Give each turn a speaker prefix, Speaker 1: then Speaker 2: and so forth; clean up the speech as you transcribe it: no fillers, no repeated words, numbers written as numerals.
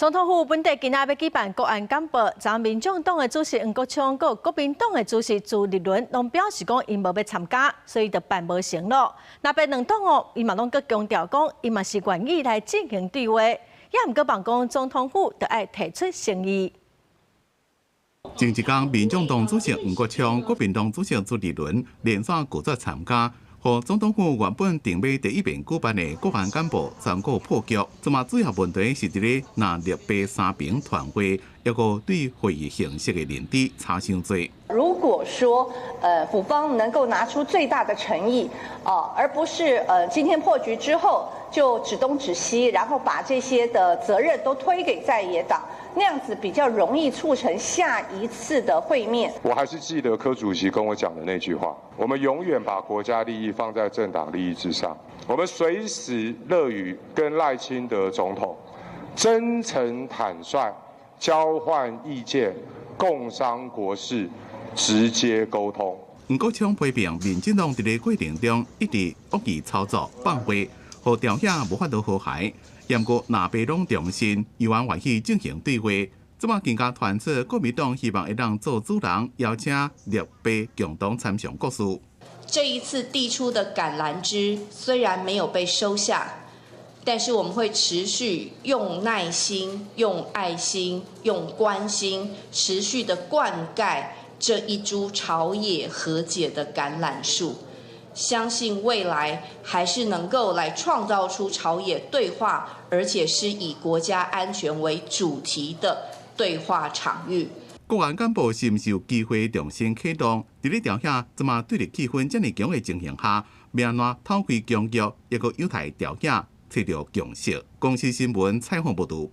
Speaker 1: 總統府本底今仔欲舉辦國安簡報，昨民眾黨的主席黃國昌、佮國民黨的主席朱立倫攏表示講，𪜶無欲參加，所以就辦無成囉。若別兩黨哦，𪜶嘛攏閣強調講，𪜶嘛是願意來進行對話，也毋過望講總統府著愛提出誠意。
Speaker 2: 前一工，民眾黨主席黃國昌、國民黨主席朱立倫連續拒絕參加。予總統府原本定欲第一遍舉辦的國安簡報全部破局。這馬主要問題是佇咧藍綠白三爿團會，抑閣對會議形式的認知差傷濟。
Speaker 3: 如果說，府方能夠拿出最大的誠意，啊，而不是今天破局之後就指東指西，然後把這些的責任都推給在野黨，那樣子比較容易促成下一次的會面。
Speaker 4: 我還是記得柯主席跟我講的那句話：我們永遠把國家利益放在政黨利益之上，我們隨時樂於跟賴清德總統真誠坦率交換意見，共商國是，直接溝通。
Speaker 2: 黃國昌批評民進黨佇咧過程中一直惡意操作放話，予朝野無法度和諧。毋過藍白攏重申，猶原願意進行對話。這馬更加傳出國民黨希望會當做主人，邀請綠白共同參詳國事。
Speaker 5: 這一次遞出的橄欖枝雖然沒有被收下，但是我們會持續用耐心、用愛心、用關心，持續的灌溉這一株朝野和解的橄欖樹。相信未來還是能夠來創造出朝野對話，而且是以國家安全為主題的對話場域。
Speaker 2: 國安簡報是毋是有機會重新啟動？佇咧朝野這馬對立氣氛遮爾強的情形下，欲按怎透開僵局，抑閣有待朝野揣著共識。公視新聞採訪報導。